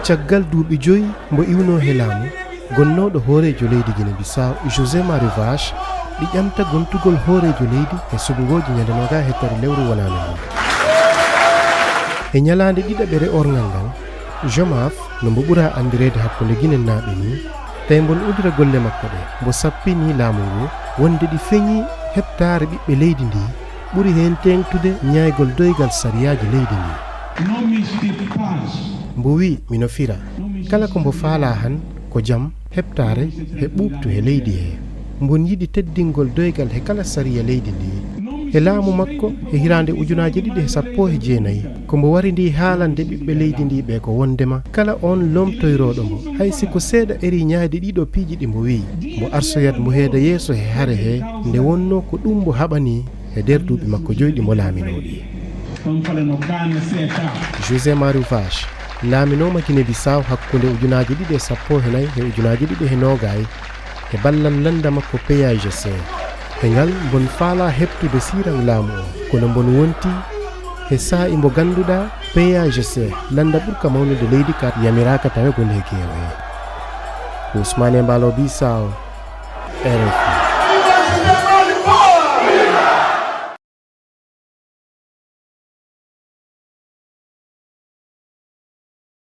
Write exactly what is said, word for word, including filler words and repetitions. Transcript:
Caggal duuɓi joyi mbo iwnoo he laamu, gonnooɗo hooreejo leydi Gine Bisaw, José Mário Vaz, ɗi ƴamta gontugol hooreejo leydi e suɓngooji ñande noogaay e tati lewru wonaande ndu. E ñalaande ɗiɗaɓere orngal ngal, Jomaf, no mbo ɓura anndireede hakkunde Ginennaaɓe ni, tawi mbo no udira golle makko ɗe, mbo sappinii laamu ngu wonde ɗi feñii heɓtaare ɓiɓɓe leydi ndi, ɓuri heen teeŋtude ñaaygol doygal sariyaaji leydi ndi. Mbo wiyi, mino fira, kala ko mbo faalaa han ko jam, heɓtaare, he ɓuuɓtu he leydi he. Mbon yiɗi teddingol doygal he kala sariya leydi ndi. He laamu makko, he hiraande ujunaaji ɗiɗi e sappo e jeenayi, ko mbo warindii haalande ɓiɓɓe leydi ndi ɓe ko wondema kala oon loomtoyrooɗo mbo, hay si ko seeɗa eri ñaayde ɗiɗo piiji ɗi mbo wiyi, mbo arsoyat mbo heeda yeeso he hare he, nde wonnoo ko ɗum mbo haɓanii he nder duuɓi makko joyi ɗi mbo laaminoo ɗi. José Mário Vaz laaminooma Gine Bisaw hakkunde ujunaaji ɗiɗi e sappo e nayi e ujunaaji ɗiɗi e noogaay, e ballal lannda makko P A G C. He ngal, mbon faalaa heɓtude siran laamu o, kono mbon wonti he saa'i mbo ngannduɗaa P A G C, lannda ɓurka mawnude leydi ka, yamiraaka tawe gonde he keew he. Ousmane Embaló Bisaw, R F I.